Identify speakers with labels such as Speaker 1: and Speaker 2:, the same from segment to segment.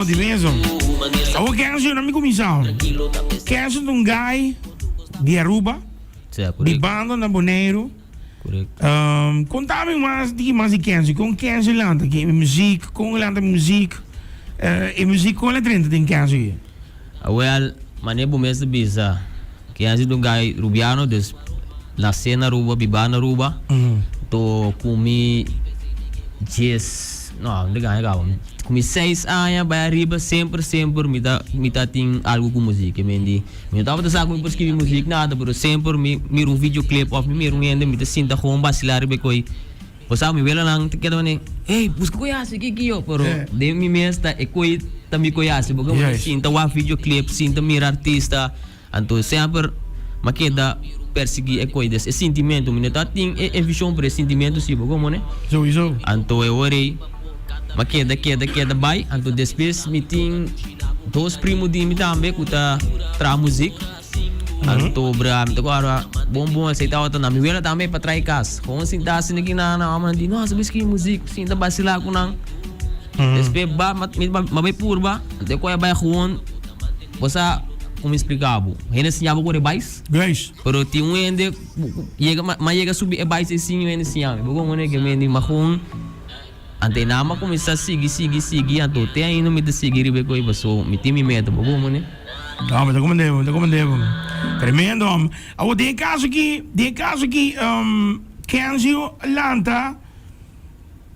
Speaker 1: Di meso. Awor Kenzo na mi kuminsá. Kenzo ta un guy di Aruba,
Speaker 2: Sea, correcto.
Speaker 1: bibando na Boneiru.
Speaker 2: Correcto.
Speaker 1: Konta mi mas di mas di Kenzo. Kon Kenzo lanta ki e muziek, kon e lanta muziek, e muziek kon el a drenta den Kenzo hier?
Speaker 2: Awel, manera bo mes ta bisa, Kenzo ta un guy Rubiano, dus nasé na Aruba, bibá na Aruba. To ku mi djes, no, no ta gana kaba. Ku mi seis aña bai ariba semper semper mi ta mi ta tin algu ku muzik e men di mi no tabata sa ku mi por skibi muzik nada pero semper mi mira un videoclip of mi mira un hende mi ta sinta gewoon basila riba e koi bo sa mi welanan ta keda manera ey buska koi hasi kiki yo pero den mi mes ta e koi ta mi koi hasi bo sinta wak videoclip sinta mira artista. Anto semper m'a keda persiguí e koi des e sintimentu. Mi no ta tin e e vishon pero e sintimentu si, bo komo ne?
Speaker 1: Souiso.
Speaker 2: Anto e ora ei m'a keda keda keda bai. Anto despues mi tin dos primu di mi tambe ku ta traha muzik. Anto bra mi ta kòrda bon bon esei tabata na mi wela tambe pa traha e kas. Gewoon sinta asina aki na na òmnan di no sa bo skibi muzik sinta basilá ku nan. Despues ba m'a bai purba anto e koi a bai gewoon. Bo sa kon mi splika bo? Hende siña bo kore bais?
Speaker 1: Guys.
Speaker 2: Pero tin un hende ku yega ma yega subi e bais ei sin un hende siña mi. Bo kon ke mi di ma kon ante nan a kuminsá sigui sigui sigui anto te ainda mi ta sigui riba e koi paso mi tin mi meta bo kon ne.
Speaker 1: No, mi ta komprende bo, mi ta komprende bo. Tremendo hòmber. Awor den e kaso aki, den e kaso aki Kenzio a lanta.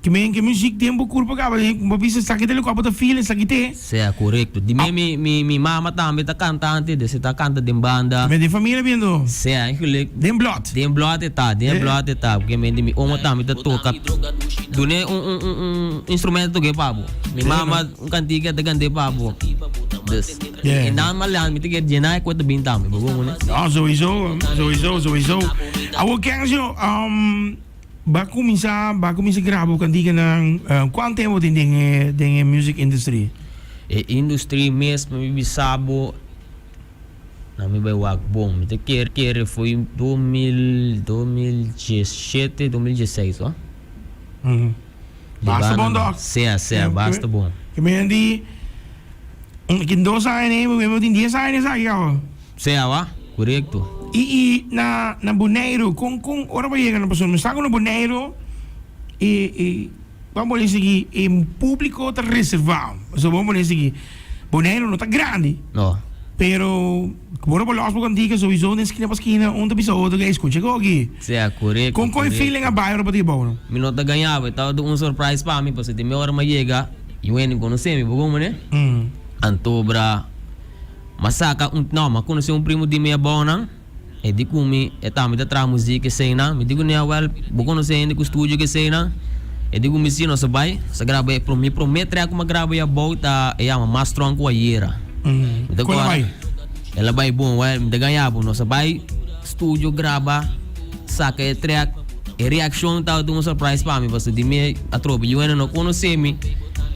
Speaker 1: Ki men ke muziek den bo kurpa kaba den bo bisa esaki ta loke bo ta feel esaki te.
Speaker 2: Sea korekto. Di me mi mi mi mama tambe ta kantante des e ta kanta den banda.
Speaker 1: Men den familia biendo.
Speaker 2: Sea eigenlijk.
Speaker 1: Den blòt.
Speaker 2: Den blòt e ta den blòt e ta porque men di mi oma tambe ta toka dune un un un un instrumento toke pa bo. Mi mama un kantika ta kant'e pa bo. Dus e nan malan mi ta kere djena e kos ta bin tambe bo komo ne.
Speaker 1: No souiso souiso souiso. Awor Kenzio. Ba cuminsa, ba cuminsa graba bo canticanan, cuanto tempo bo tin den e den e music industry?
Speaker 2: E industry mes pa mi bisa bo na mi bai wak bon mi ta kere kere foi 2000 2017 2016 hoor.
Speaker 1: Basta bon dok.
Speaker 2: Sea sea basta bon.
Speaker 1: Ke men di kin dos aña nei bo tin dies aña den esaki caba.
Speaker 2: Sea wa, korekto.
Speaker 1: I i na na Boneiru kon kon ora bo yega na pasobra mi sa ku na Boneiru e e bo a pone sigui e publiko ta reservá pasobra bo a pone sigui Boneiru no ta grandi
Speaker 2: No.
Speaker 1: pero ora bo lòs bo kantika souiso den skina pa skina un ta bisa otro ey skucha ku aki
Speaker 2: Sea korekto
Speaker 1: kon kon e
Speaker 2: korekto.
Speaker 1: feeling a bai ora bo ta yebou no?
Speaker 2: Mi no ta gaña bo e tabata un surprise pa mi pasobra di mi ora mi a yega yu hende konosé mi bo komo ne anto bra. M'a saka un, no, m'a konosé un primu di mi abounan, e di ku mi e tambe ta traha muzik eseinan. Mi di ku ne, wèl, bo konosé hende ku studio ku eseinan? E di ku mi si, nos a bai, nos a graba e mi promé track ku m'a graba ei abou ta e yama Mas Strong ku Ayera. Mi ta
Speaker 1: Kon a
Speaker 2: kòrda,
Speaker 1: bai?
Speaker 2: el a bai bon, wèl, mi ta gaña bo, nos a bai studio graba, saka e track. E reaccion tabata un surprise pa mi pasobra di mi atrobe yu hende no conoce mi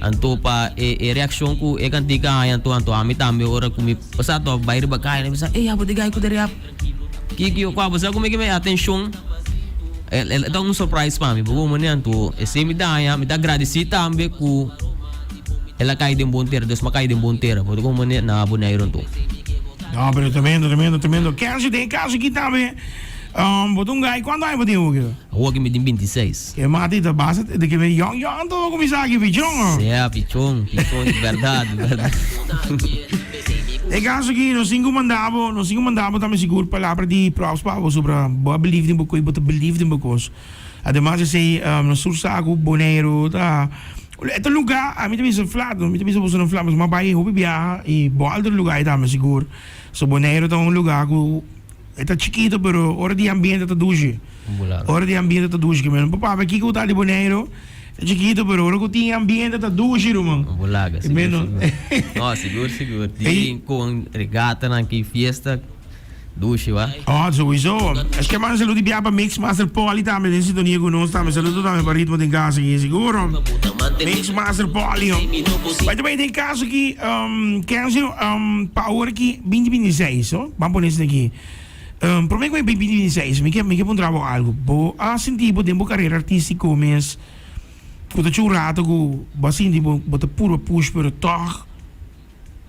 Speaker 2: anto pa e e reaccion cu e cantica a haña anto anto ami tambe ora cu mi pasa to bay riba caya mi bisa ey abo di guy cu ta rap kiko yo cua bo sa como e atencion e ta un surprise pa mi bo bo mane anto esey mi ta haña mi ta agradeci tambe cu el a cay den bon tera Dios mi a cay den bon tera bo ta como mane na Boneiru anto.
Speaker 1: No pero tremendo tremendo tremendo Kenzie den e caso aki tambe. Bo ta un gai, kuantu aña bo tin awoki?
Speaker 2: Awoki mi tin bintiseis.
Speaker 1: E mati ta basta de ke mi yong yong anto bo kuminsá aki pichon.
Speaker 2: Sea, pichon, pichon di bèrdat, di bèrdat.
Speaker 1: E kaso aki nos tin ku manda bo, nos tin ku manda bo tambe sigur palabra di props pa bo sobra bo a believe den bo kos, bo ta believe den bo kos. Ademas esei nos tur sa ku Boneiru ta e ta lugá, ami ta bisa flat, mi ta bisa boso no flat, pasobra mi a bai hopi biaha i bo alter lugá ei tambe sigur. So Boneiru ta un lugá ku. E ta chikito pero ora di ambiente ta dushi. Ora di ambiente ta dushi. Kimen bo papia kiko ta di Boneiru ta chikito pero ora ku tin ambiente ta dushi ruman.
Speaker 2: Bo laga sigur sigur. No sigur sigur. Di kon regatanan ki fiesta dushi wa.
Speaker 1: Oh souiso. Es ke manda saludo di bia pa Mix Master Polly tambe den sintonia ku nos tambe. Saludo tambe pa Ritmo den Casa aki siguro. Mix Master Polly. By the way den kaso aki Kenzie pa awor aki binti 26 no. Ban pone esaki aki. Prome ku e bin 2026, mi ke mi ke puntra bo algu. Bo a sinti bo den bo karera artístiko mes ku ta txeu un rato ku bo a sinti bo bo ta purba push pero tòg.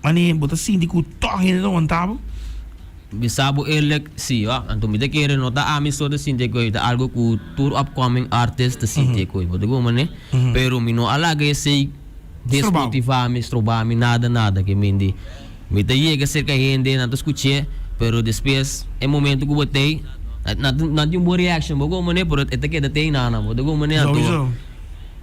Speaker 1: Mane bo ta sinti ku tòg hende ta wanta bo?
Speaker 2: Bisa bo eerlijk, si wa. Anto mi ta kere no ta ami so ta sinti e koe, ta algo ku tur upcoming artist ta sinti e koe. Bo ta gou mane? Pero mi no a laga esei desmotivá mi, strobá mi, nada nada. Ke mi di, mi ta yega serka hende, nan ta skuch'é, pero despues e momento ku bo t'ei, nan nan tin un bon reaction, bo gou mane? Pero e ta keda t'ei nana, bo ta gou mane? Anto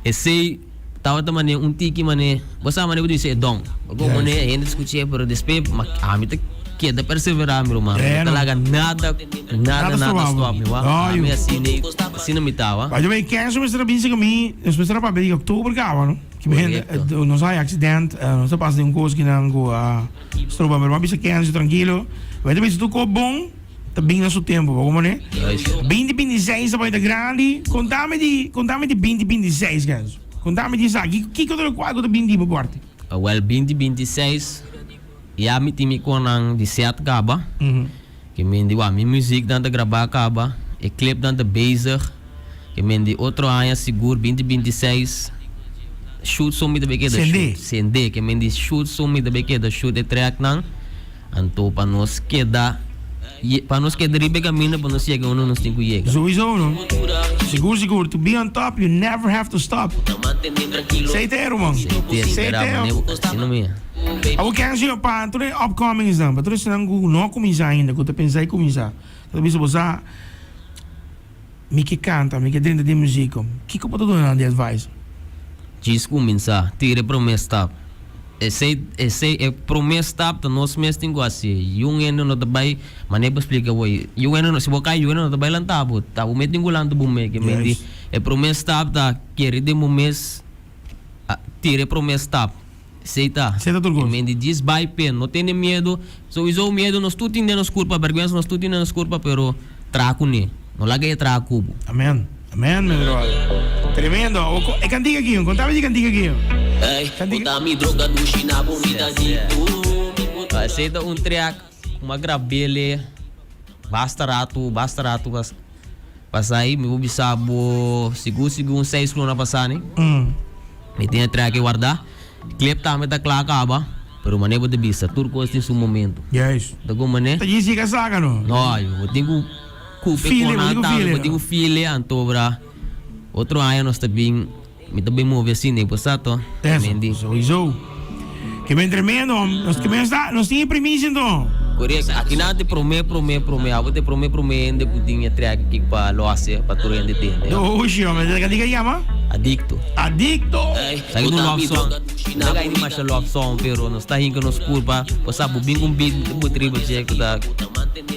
Speaker 2: esei. Tabata mane un tiki mane, bo sa mane bo dice e don. Bo como mane hende ta scuché pero despues ma ami ta keda persevera mi ruman. Mi no ta laga nada nada nada stop mi wak. Ami asina asina mi ta wak.
Speaker 1: By the way, Kenzo mester a binse cu mi, nos mester a papia di october caba no. Ki mi hende nos a haya accident, nos a pasa den un cos kinan cu a stroba pero mi a bisa Kenzo trankilo, mi ta bisa tur cos bon. Ta bin na su tempo, bo como ne? 20 26 ta bai ta grandi. Contame di, contame di 20 26, Kenzo. Contame di esaki. Kiko ta locual cu ta bin di bo parti?
Speaker 2: Wel, 20 26, ya mi tin mi conan di set caba. Ke men di, wak, mi muziek nan ta graba caba, e clip nan ta bezig. Ke men di otro aña sigur, 20 26, shoot so mi ta bay keda shoot. Sende. Ke men di shoot so mi ta bay keda shoot e track nan. Anto pa nos keda pa nos keda riba e kaminda pa nos yega unda nos tin ku yega.
Speaker 1: Souiso no. Sigur sigur to be on top you never have to stop. Sei te ruman.
Speaker 2: Sei te. Asina mi.
Speaker 1: Abo Kenzie pa tur e upcomings nan pa tur esnan ku no a kuminsá ainda ku ta pensa e kuminsá ta bisa bo sa mi ke kanta mi ke drenta den musiko kiko bo ta duna nan di advice?
Speaker 2: Djis kuminsá tira e promé stap. Esei, esei, e promé stap ta nos mes tin ku hasi. Yun hende no ta bai, manera bo splika awor, yun hende no, si bo kai yun hende no ta bai lanta bo, ta bo mes tin ku lanta bo mes. Ke men di, e promé stap ta kere den bo mes, a tira e promé stap. Esei ta.
Speaker 1: Esei ta tur
Speaker 2: Ke
Speaker 1: kos.
Speaker 2: men di djis bai p'e, no tene miedu. Souiso miedu nos tur tin den nos kurpa, bèrgwensa nos tur tin den nos kurpa, pero traha kuné. No laga e traha ku bo.
Speaker 1: Amen. Amen mi brother. Tremendo. E cantica aki, contame di cantica aki. Cantica.
Speaker 2: Esey ta un track cu mi a grabele basta rato, basta rato pasa ahí. Mi por bisa bo sigur sigur un seis luna pasa ni. Mi tin e track ahí warda. Clip tambe ta cla caba, pero manera bo ta bisa tur cos tin su momento.
Speaker 1: Juist.
Speaker 2: Ta con manera?
Speaker 1: Ta djis yega saca no.
Speaker 2: No, bo tin cu. Ku pe
Speaker 1: File, bo
Speaker 2: konan
Speaker 1: di ku
Speaker 2: tambe,
Speaker 1: file.
Speaker 2: bo di ku file, anto bra otro aña nos ta bin, mi ta bin move asina y bo sa to,
Speaker 1: Eso,
Speaker 2: mendi.
Speaker 1: sowieso. Ke ben tremendo, nos ke men sta, nos tin e primicia anto.
Speaker 2: Correcto, aki nan te prome, prome, prome, abo te prome, prome hende ku tin e track aki pa lo hasi pa tur hende tende.
Speaker 1: Doshi, hombre, e cantica yama?
Speaker 2: Adicto.
Speaker 1: Adicto!
Speaker 2: Sa ki un love song, no ta gai di masha love song, pero nos ta hinka nos kurpa, bo sa bo bin ku un beat bo triba dje ku ta.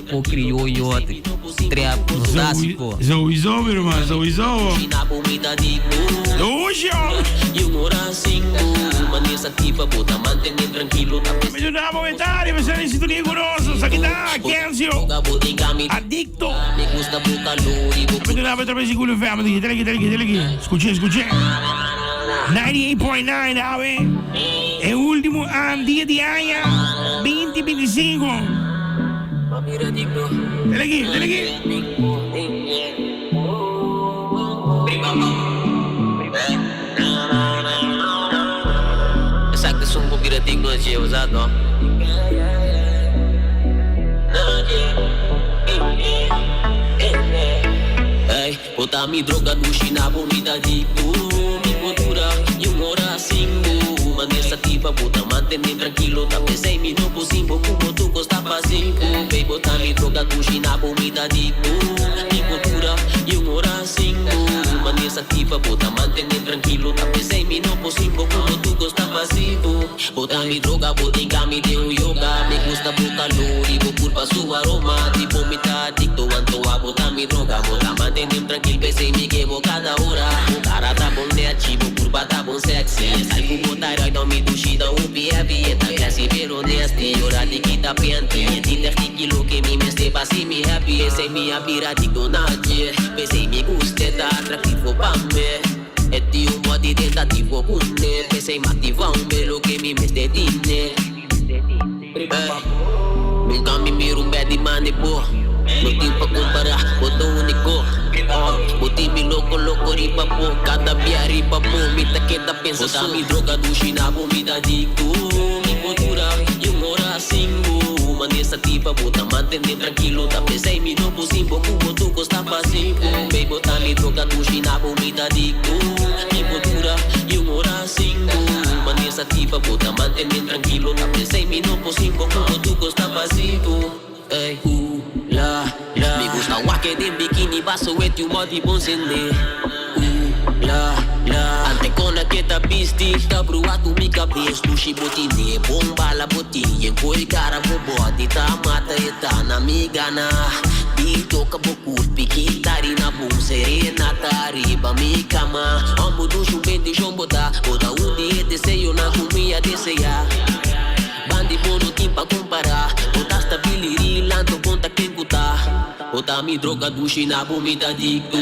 Speaker 2: Po crioyo trap nostálgico.
Speaker 1: Sowieso mi ruman, sowieso. Dushi hombre. Mi duna momentario, mi sa sintonia cu nos. Aki ta Kenzio, Adicto. Mi duna otra vez Siguro FM. Dale aquí, dale aquí, dale aquí. Escuché, escuché. 98.9 awe. E ultimo dia di aña 2025. Dale aki, dale aki.
Speaker 2: mantene trankilo. Ta p'esei mi no por sin bo ku bo tur kos ta pasivo. Baby, bo ta mi droga dushi, na bo mi ta adikto. Mi por dura un ora sin bo. Manera sativa, bo ta mantene trankilo. Ta p'esei mi no por sin bo ku bo tur kos ta pasivo. Ey, ooh, la, la. Mi gusta wak e den bikini, paso e tin un body bon sende. Ooh, la, la. Ante con a ke ta bisti, ta brua tu mi cabes. Dushi bo tine, bon bala bo tin. Yen koe cara bo body ta mata e ta na mi gana. Di toca bo curpi, kitari na boom serenata ariba mi cama. Hombo dushi un bendicion bo ta, bo ta un di e deseonan cu mi a desea. Bandi bo no tin pa kompará. Bo ta stabil i rilanto bon ta ken ku ta. Bo ta mi droga dushi na bo mi ta adikto.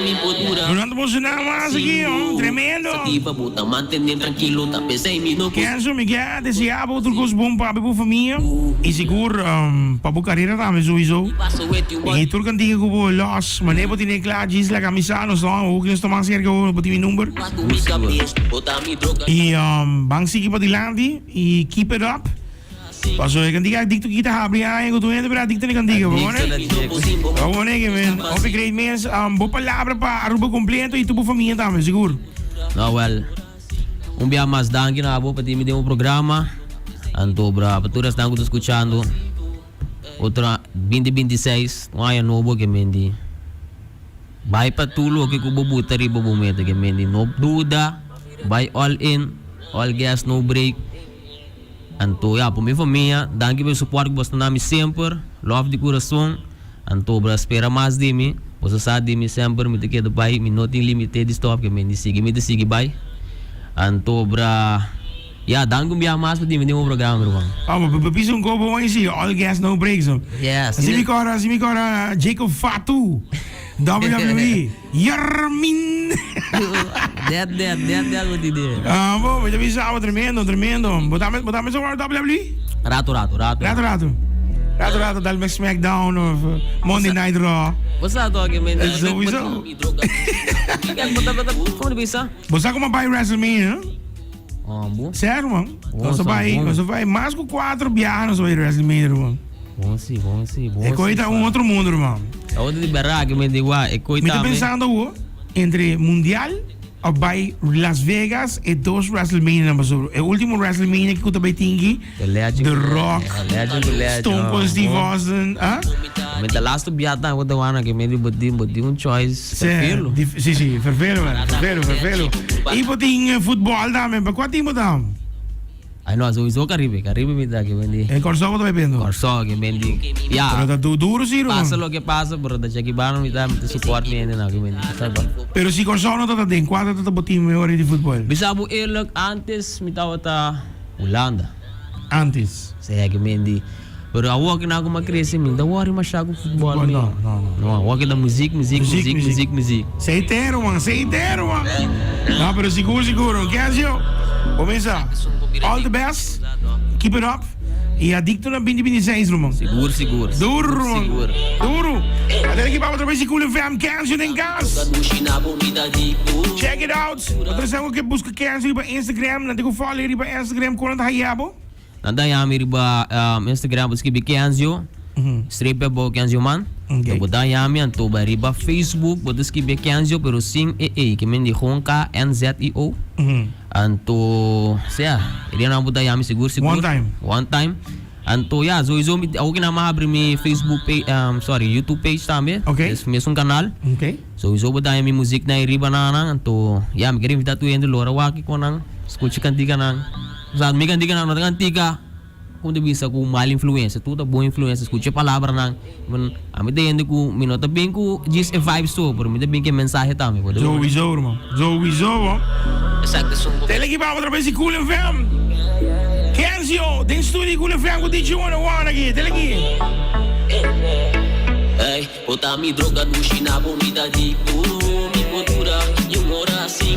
Speaker 2: Mi por dura
Speaker 1: Durante bo sena mas aki, oh,
Speaker 2: sin bo.
Speaker 1: tremendo.
Speaker 2: Sativa bo ta mantené trankilo ta p'esei mi no por.
Speaker 1: Kenzo, mi ke a desea bo tur kos bon pa bo i bo famia i sigur pa bo karera tambe souiso. I tur kantiga ku bo los manera bo tene kla djis laga mi sa nos ta hopi nos ta mas serka bo bo tin mi number. I ban sigui padilanti. I keep it up. Paso e kantiga adicto kita habri aña ku tur hende pero adicto na e kantiga. Bo
Speaker 2: Adicto na dje.
Speaker 1: Bo pone ke men. Hopi great mes. Bo palabra pa Aruba completo i tur bo famia tambe sigur.
Speaker 2: No wel. Un bia mas danki na abo pa tin mi den bo programa. Anto bra pa tur esnan ku ta skuchando. Otro 2026 un aña nobo ke men di bai pa tur loke ku bo buta riba bo meta ke men di no duda bai all in. All gas no brake. Anto ya pa mi famia danki pa e support ku boso ta na mi semper, love di kurason. Anto bra spera mas di mi, boso sa di mi semper mi ta keda bai, mi no tin limite di stop ke mi di sigui mi ta sigui bai. Anto bra ya danki un biaha mas pa tin mi den bo programa mi ruman.
Speaker 1: Oh, bo bisa un ko bon si, all gas no brakes.
Speaker 2: Yes.
Speaker 1: Asi mi kora, asi mi kora Jacob Fatu, WWE. Yarmin!
Speaker 2: Dead dead dead dead bo tin de.
Speaker 1: Ah bo, mi ta bisa abo tremendo, tremendo. Bo ta bo ta mester wak WWE?
Speaker 2: Rato rato rato.
Speaker 1: Rato rato. Rato rato dal me SmackDown of Monday Night Raw.
Speaker 2: Bo sa to ke men.
Speaker 1: Sowieso.
Speaker 2: Bo ta bo ta como ta bisa?
Speaker 1: Bo sa como bai WrestleMania?
Speaker 2: Oh, bo.
Speaker 1: Serio man. Nos a bai, nos a bai mas ku cuatro biaha nos a bai WrestleMania ruman.
Speaker 2: Bon si, bon si, bon
Speaker 1: E koi ta un otro mundo ruman.
Speaker 2: Ta otro di berdad ke mi di wa, e koi
Speaker 1: Mi ta
Speaker 2: tambe.
Speaker 1: pensando awo entre mundial of bai Las Vegas e dos WrestleMania nan pasobra e ultimo WrestleMania ku ta bai tin ki
Speaker 2: The legend
Speaker 1: The
Speaker 2: ku
Speaker 1: Rock,
Speaker 2: legend, legend ku legend.
Speaker 1: Stone Cold Steve
Speaker 2: Bon.
Speaker 1: Austin, ah?
Speaker 2: Mi ta laatste biaha tambe ku ta wana ke mi di bo tin bo tin un choice
Speaker 1: Sí,
Speaker 2: fervelo.
Speaker 1: sí, sí, fervelo, man, fervelo, fervelo. I bo tin futbol tambe, pa kua team bo ta?
Speaker 2: Ay no, sowieso Caribe, Caribe mi ta ke bendi.
Speaker 1: E Kòrsou bo ta bai bendo?
Speaker 2: Kòrsou ke bendi. Ya.
Speaker 1: Pero ta du duro si, ruman.
Speaker 2: Pasa loke pasa, pero ta cheki bano mi ta, mi ta support mi hende nan ke bendi. Sa ba.
Speaker 1: Pero si Kòrsou no ta ta den, kua ta ta bo team mehor di futbol?
Speaker 2: Bisa bo eerlijk, antes mi tabata Hulanda.
Speaker 1: Antes.
Speaker 2: Sea ke bendi. Pero awor ke nan kuma krese mi no ta worry masha ku futbol mi.
Speaker 1: No, no, no.
Speaker 2: No, awor ke ta muziek, muziek, muziek, muziek, muziek.
Speaker 1: Seitero ruman, seitero ruman. No, pero sigur, sigur. Kenzio, bo mesa, all the best, keep it up. Y adicto na 2026 ruman.
Speaker 2: Sigur, sigur.
Speaker 1: Duro ruman.
Speaker 2: Sigur.
Speaker 1: Duro. Até aki pa otra vez si Cool FM, Kenzio den cas. Check it out. Otro esnan ku ke buska Kenzio riba Instagram, nan tin ku follow riba Instagram, kon nan ta haya bo?
Speaker 2: Nan ta yami riba Instagram bo skibi Kenzio, streepje bo Kenzio Man.
Speaker 1: Okay.
Speaker 2: Bo ta yami anto bai riba Facebook bo ta skibi Kenzio pero sin e e ke men di gewoon K N Z I O. Anto sea, e dia nan bo ta yami sigur sigur.
Speaker 1: One time.
Speaker 2: One time. Anto ya, sowieso mi awo ki nan a habri mi Facebook page, sorry, YouTube page tambe.
Speaker 1: Okay.
Speaker 2: Es mesun kanal.
Speaker 1: Okay.
Speaker 2: Sowieso bo ta haña mi muzik nan riba nan nan anto ya mi ker invita tur hende lora wak kon nan skucha kantika nan. Sa mi kantika nan no ta kantika kon ta bisa ku mal influensia tur ta bon influensia skucha e palabranan ami ta hende ku mi no ta bin ku djis e vibe so pero mi ta bin ku e mensahe tambe.
Speaker 1: Sowieso hermano, sowieso. Tele ki baba otra vez di Cool FM. Kenzio den studio di Cool FM ku DJ 101 aki. Tele ki.
Speaker 2: Ey, bo ta mi droga dushi na bo mi ta di mi por dura y un ora sin.